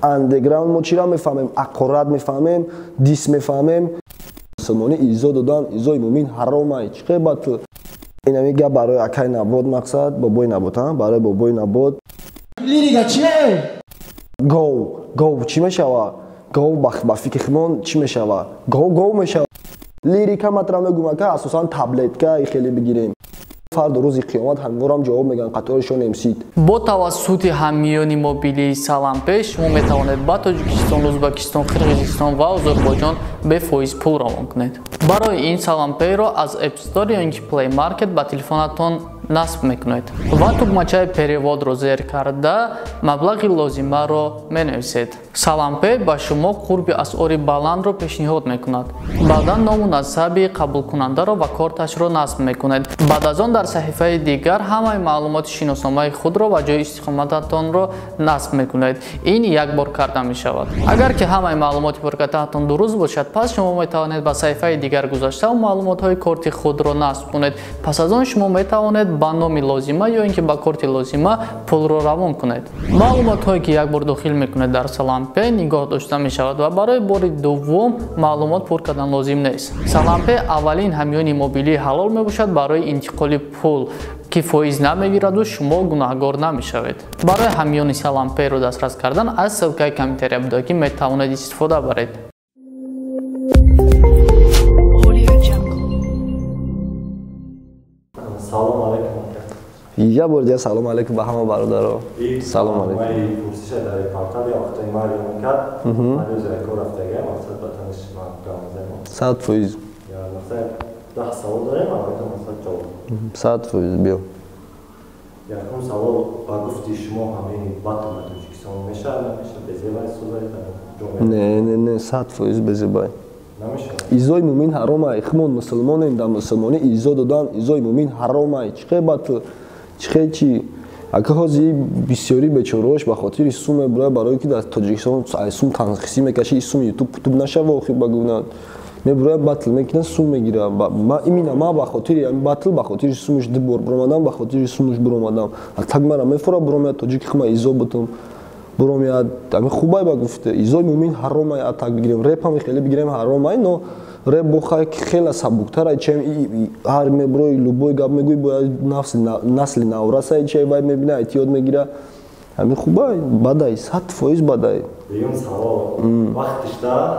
Андеграунд мо чиро мефаҳмем? Ақорат мефаҳмем, дис мефаҳмем. Мусулмонӣ изо додан, изои мӯмин ҳаромай. Чӣ қебат инами гап барои акай набод, мақсад бобои набод, барои бобои набод. Лирика чие? Гов, гов чӣ мешава? Гов ба фикри худмон чӣ мешава? Гов гов мешава. Лирика матра мегӯм ака, асосан таблетка хеле бигирем. Фардо рӯзи қиёмат ҳамворам ҷавоб мегӯянд қаторишон эмсид. Бо тавассути ҳамиёни мобилии Салампей шумо метавонед ба Тоҷикистон, Ӯзбекистон, Қирғизистон ва Озарбойҷон бефоиз пул равон кунед. Барои ин Салампейро аз App Store ё ин ки Play Market ба телефонатон насб мекунед ва тугмачаи переводро зер карда маблағи лозимаро менависед. Салампей ба шумо қурби асъори баландро пешниҳод мекунад. Баъдан ному насаби қабулкунандаро ва корташро насб мекунед. Баъд аз он дар саҳифаи дигар ҳамаи маълумоти шиносномаи худро ва ҷои истиқомататонро насб мекунед. Ин як бор карда мешавад. Агар ки ҳамаи маълумоти пуркардаатон дуруст бошад, пас шумо метавонед ба саҳифаи дигар гузашта маълумотҳои корти худро насб кунед. Пас аз он шумо метавонед ба номи лозима ё ин ки ба корти лозима пулро равон кунед. Маълумотҳое ки як бор дохил мекунед дар Салампей нигоҳ дошта мешавад ва барои бори дуввум маълумот пур кардан лозим нест. Салампей аввалин ҳамёни мобилии ҳалол мебошад барои интиқоли пул, ки фоиз намегираду шумо гунаҳгор намешавед. Барои ҳамёни Салампейро дастрас кардан аз ссилкаи комментария буда, ки метавонед истифода баред. Салом алейкум. Я бор дигар салом алейкум ба ҳама бародаро. Салом алейкум. Ман пурсиша дар портал вақте Мариам кард, ман рӯзи кор рафтагиам, мақсад ба таниш ман гап 100%. Я мақсад 10 савол дорем, албатта мақсад ҷавоб. 100% биё. Якум савол: ба гуфти шумо ҳамин батл ба Тоҷикистон мешавад, намешавад, безебай созай? Не, не, не, 100% безебай. Изои мӯмин ҳаромай. Химон мусулмонем, дар мусулмонӣ изо додан, изои мӯмин ҳаромай. Чӣ қебат чӣ чи ака ҳози бисёри бечораош ба хотири сум мебурад, барое ки дар Тоҷикистон ай сум танқисӣ мекаши, сум ютуб путуб нашава, охир ба гуна мебурад, батл мекунад, сум мегирад. Имина ма ба хотири батл, ба хотири сумуш ду бор буромадам, ба хотири сумуш буромадам. А так мара мефора буромяд, тоҷики хума изо бутум буромяд, ами хубай ба гуфте изои мӯмин ҳаромай. А так бигирем репам хеле бигирем ҳаромай, но реп бохай хела сабуктар, чем ҳар меброи любой гап мегӯй, бояд насли навраса чай вай мебина, эътиёд мегира. Ами хубай, бадай, 100% бадай. Дуюм савол: вақтишда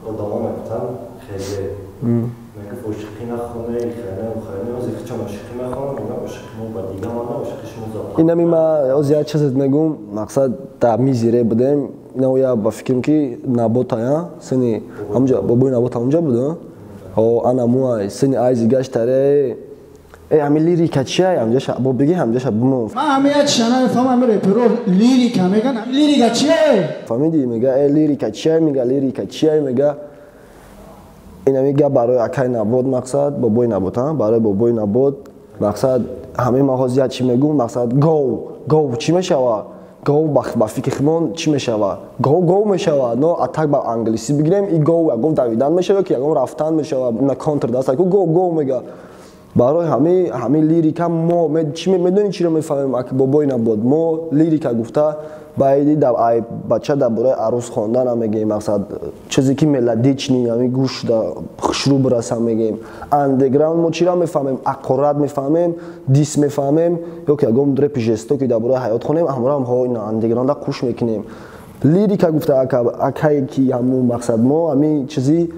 одамо мегуфтанд, хеле мегуфт ошиқӣ нахоне, хеле хеле ози хичон ошиқӣ мехонам, мегӯям ошиқи мо ба дига мана, ошиқи шумо запад. Инами ма ози як чизет мегӯм, мақсад дар мизи реп будем, инав я ба фикрам ки наботая сини ҳамҷа бобои набот ҳамҷа буд, о ана муай сини айзи гаштаре, э ҳами лирика чия, ҳамҷаша бо биги ҳамҷаша бумо. Ман ҳами як чиза намефаҳмам, ҳами реперо лирика меган, лирика чие? Фаҳмидӣ? Мега э лирика чия, мега лирика чия, мега инами гап барои акай набод, мақсад бобои набод, барои бобои набод. Мақсад ҳамаи ма ҳози як чӣ мегӯм, мақсад гов, гов чӣ мешава? Гов ба фикри худмон чӣ мешава? Гов гов мешава, но а так ба англисӣ бигирем, и гов ягон давидан мешава ки ягон рафтан мешава, на контр даст ку гов гов мега. Барои ҳами лирика мо чӣ медонӣ, чиро мефаҳмем, аки бобои набод? Мо лирика гуфта баиди ай бача дар бораи арӯз хонданам мегӯем, мақсад чизе ки мелодични, ҳами гӯш да хушрӯ бирасам мегӯем. Андеграунд мо чиро мефаҳмем? Ақорат мефаҳмем, дис мефаҳмем, ё ки ягон репи жестоки дар бораи ҳаёт хонем, ҳамроҳам ҳо ина андеграунда қуш мекунем. Лирика гуфта акае ки ҳамун мақсад мо ҳами чизи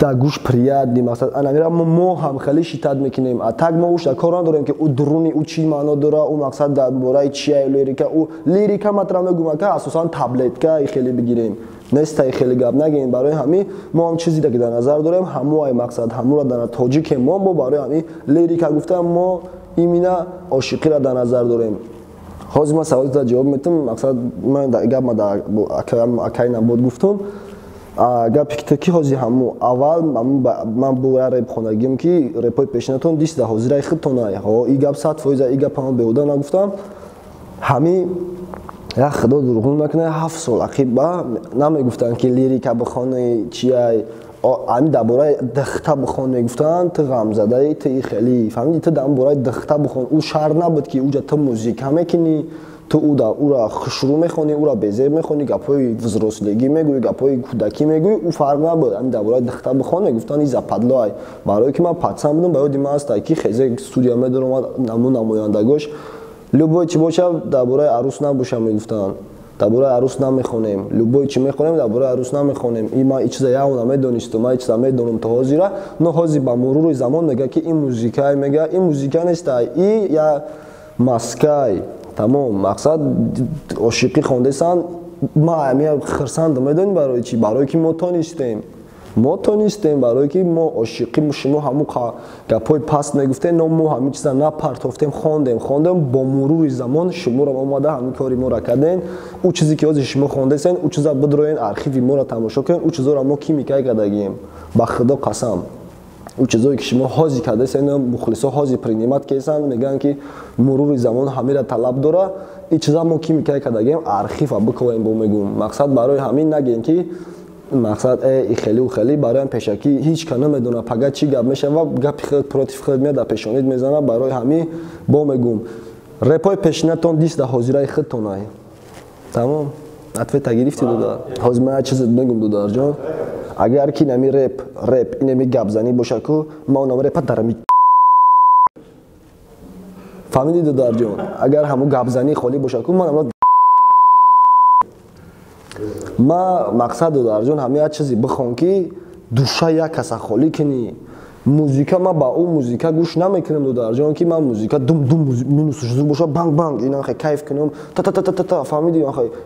дар гӯш приятни, мақсад анамира мо ҳам хеле шитат мекунем. А так мо уш дар кор надорем ки ӯ дуруни ӯ чӣ маъно дора, ӯ мақсад дар бораи чия лирика. Ӯ лирика матра мегӯм ака, асосан таблетка хеле бигирем, нестай хеле гап нагӯем. Барои ҳами мо ҳам чизе ки дар назар дорем, ҳаму ай мақсад ҳамура дар тоҷикем мо, бо барои ҳами лирика гуфта мо имина ошиқиро дар назар дорем. Ҳозир ман саволта ҷавоб метам, мақсад ман гап ма дар акай набод гуфтум. Гапи ки ҳозир ҳаму аввал ман бо реп хонагим ки репои пешинатон дис да ҳозираи худтонай. Ҳо и гап 100%, и гап ҳама беҳуда нагуфтам. Ҳами як худо дурӯғ накунад, 7 сол ақиба намегуфтанд ки лирика бихони чияй, ами дар бораи дихта бихон мегуфтанд, ту ғамзадаи, ту и хеле фаҳмидӣ, ту дар бораи дихта бихон. Ӯ шарт набуд ки уҷа ту музика мекунӣ, Ту ура хушрӯ мехонӣ, ура безеб мехонӣ, гапҳои взрослегӣ мегӯӣ, гапҳои кӯдакӣ мегӯӣ, ӯ фарқ набуд. Ҳамин дар бораи духта бихон, мегуфтанд и западло ай. Барое ки ман пацан будам, ба ёди ман ҳаст, ки хезе студия медаромад, намун намояндагош любой чи боша, дар бораи арӯс набоша, мегуфтанд. Дар бораи арӯс намехонем, любой чи мехонем, дар бораи арӯс намехонем. И ман и чиза явна медонистум, ман и чиза медонам то ҳозира. Но ҳозир ба мурури замон мега, ки ин музикай, мега, ин музика нестай, и я маскай. Тамом, мақсад ошиқӣ хондесан. Ма ами хирсандам, медонӣ барои чӣ? Барое ки мо тонистем, мо тонистем, барое ки мо ошиқӣ, шумо ҳамун гапҳои паст мегуфтем, но мо ҳамин чиза напартофтем, хондем, хондем. Бо мурури замон шуморо омада ҳамин кори моро кардем. Ӯ чизе ки ҳозир шумо хондесен, ӯ чиза бидроен, архиви моро тамошо кунен, ӯ чизоро мо ки микай кардагием, ба худо қасам. Ӯ чизое ки шумо ҳозир кардесен, мухлисо ҳозир принимать кесан, мегӯянд, ки мурури замон ҳамира талаб дора. Ин чиза мо ки микай кардагием, архива бикоем, бо мегӯм. Мақсад, барои ҳамин нагем, ки мақсад и хеле хеле барои пешакӣ ҳеҷ ка намедона пага чӣ гап мешава, гапи худ против худ меяд, дар пешонид мезана. Барои ҳамин бо мегӯм, репои пешинатон дис дар ҳозираи худтонай. Тамом, ответа гирифти, дудар? Ҳозир ман як чизе мегӯм, дударҷон. Агар ки инами реп, реп инами гапзанӣ боша ку, ман онам репа дарами, фаҳмидӣ, дударҷон? Агар ҳамун гапзанӣ холӣ боша ку, ман ма мақсад, дударҷон, ҳама як чизе бихон, ки душа як каса холӣ кунӣ. Музика, ман ба ӯ музика гӯш намекунам, дударҷон, ки ман музика дум дум минусш зур боша, банг банг, ина кайф кунам, та та та та та, фаҳмидӣ?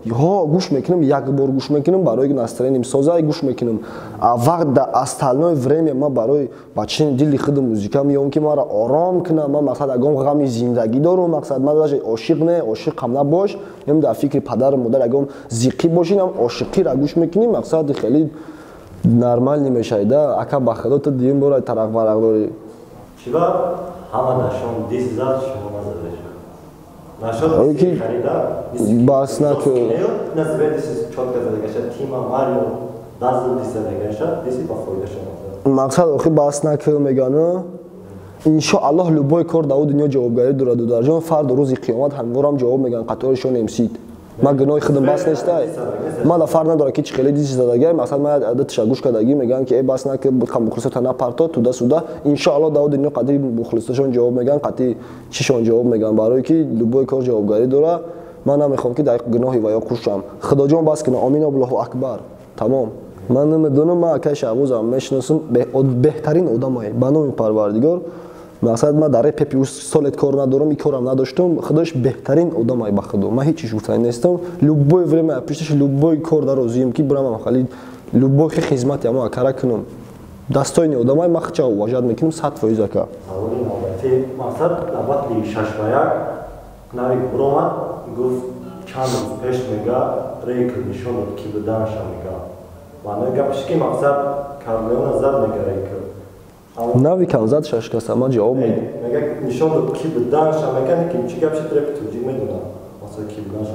Ҳо, гӯш мекунам, як бор гӯш мекунам, барои настроением соза гӯш мекунам. А вақт да остальное время ман барои бачини дили худ музика меём, ки маро ором кунам. Ман, мақсад, ягон ғами зиндагӣ дорум, мақсад, ман даже ошиқ не, ошиқам набош, ем дар фикри падару модар ягон зиқӣ бошӣ, нам ошиқиро гӯш мекунӣ, мақсад, хеле нормальный мешавӣ да. Ака, ба худо, ту дуюм бора тарақ варақ дорӣ. Чиба ҳама нашон дис зад, шумо назада? Ки бас наку. Мақсад, охи, бас наку, мегану. Иншоаллоҳ, любой кор дар дунё ҷавобгарӣ дорад, дударҷон. Фарду рӯзи қиёмат ҳамворам ҷавоб меган қаторишон эмсид. Ман гуноҳи худам бас нестай, ман да фарқ надорад, ки чӣ хеле диси задагай. Мақсад, ман адатша гӯш кардагӣ, мегӯянд, ки э, бас на, ки мухлисота напарто туда суда. Иншоаллоҳ, дар дунё қадри мухлисошон ҷавоб мегӯянд, қатъи чишон ҷавоб мегӯянд, барое ки любой кор ҷавобгарӣ дорад. Ман намехоҳам, ки дар гуноҳи ваё хушам. Худоҷон, бас кина, омин, аллоҳу акбар, тамом. Ман намедонам, ман акай Шаҳбозам мешиносам, беҳтарин одамае, ба номи Парвардигор. Мақсад, ман дар репепи ӯ солет кор надорам, и корам надоштум. Худош беҳтарин одамай, ба худо, ман ҳеҷ чиз гуфтани нестам. Любое время пишташ, любой кор дар розием, ки бирамам, хали любой хизмати амо акара кунам. Достойный одамай, ман хча уважать мекунам 100%, ака. Саволи навбатӣ. Мақсад, дар батли 6 ба 1 Навик буромад, гуфт, чанд рӯз пеш, мега, рейкл нишон дод, ки буданша, мега. Маънои гапиш, ки мақсад Карлеона зад, мега, рейкл. Навикам зад шаш каса, ман ҷавоб медиҳам. Мега, нишон дод, ки буданша, мега, ки чӣ гап шид, репи тоҷик медонам.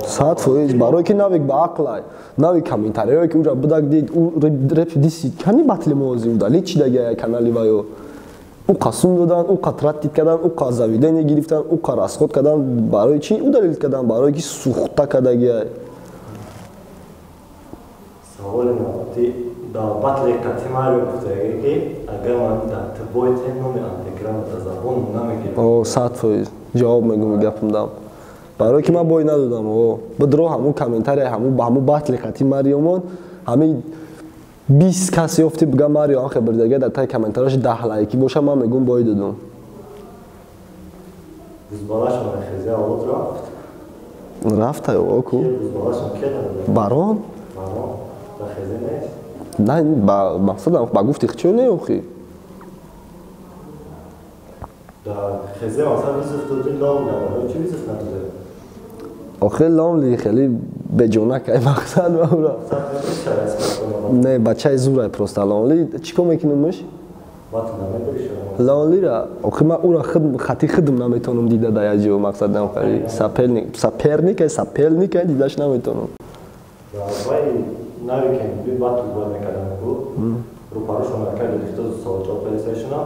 100%, барое ки Навик ба ақлай. Навик комментариҳое ки ура будак дид, ӯ реп диси кани батли мози удали чи дагая канали ваё. Ӯ қасум додан, ӯ қа тратить кардан, ӯ қа заведение гирифтан, ӯ қа расход кардан. Барои чӣ удалить кардан? Барое ки сухта кардагиай. Саволи навбатӣ. Дар батли қати Марио гуфтаге, ки агар ман дар тибои тен номи андеграунд дар забон намегирам. О, 100% ҷавоб мегӯм, гапам дам, барое ки ман бой надодам. О, бидро ҳамун комментария, ҳамун ба ҳамун батли қати Мариомон, ҳамин 20 кас ёфти, бига Марио анхе бирдага, дар таи комментарияш 10 лайки боша, ман мегӯм, бой додум. Рафта ку барон. На, ба мақсадам, ба гуфти чо не, охи. Да хезе масалан вызов доди лом, барои чӣ вызов надоде? Охи, ломли хеле беҷонак ай, мақсад, маура не, бачаи зурай, просто лонли чӣ кор мекунамш лонлира. Охи, ман ура хати худам наметавонам дида дар як ҷо, мақсад, намхари соперник, соперник ай, соперник ай, дидаш наметавонам. Вай нави ки батл бой мекардам ку рӯпарӯшон акай дихто саволҷавоб кардисашона,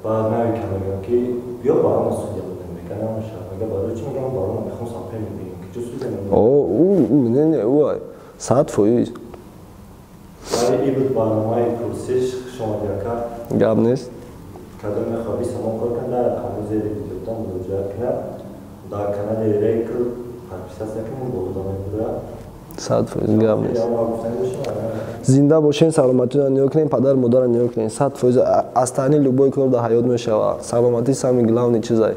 баъд нави ка мегӯям, ки биё барома судья будем, мега, намешавад. Мега, барои чӣ? Мегам, барома мехом соперник бигем. О, не, ӯ 100%. Вале ин буд барномаи пурсиш. Хуш омадӣ, ака. Гап нест. Кадом мехоҳ 20 сомон кор кунад, дар рақамҳои зери видеотон муроҷиат кунад, дар канали Рейкл подписаться кунед, болода мебурад. 100%, гап нест. Зинда бошен, саломатиро ниё кунем, падару модарро ниё кунем. 100% аз таъни любой кор дар ҳаёт мешавад. Саломатӣ самый главный чизай.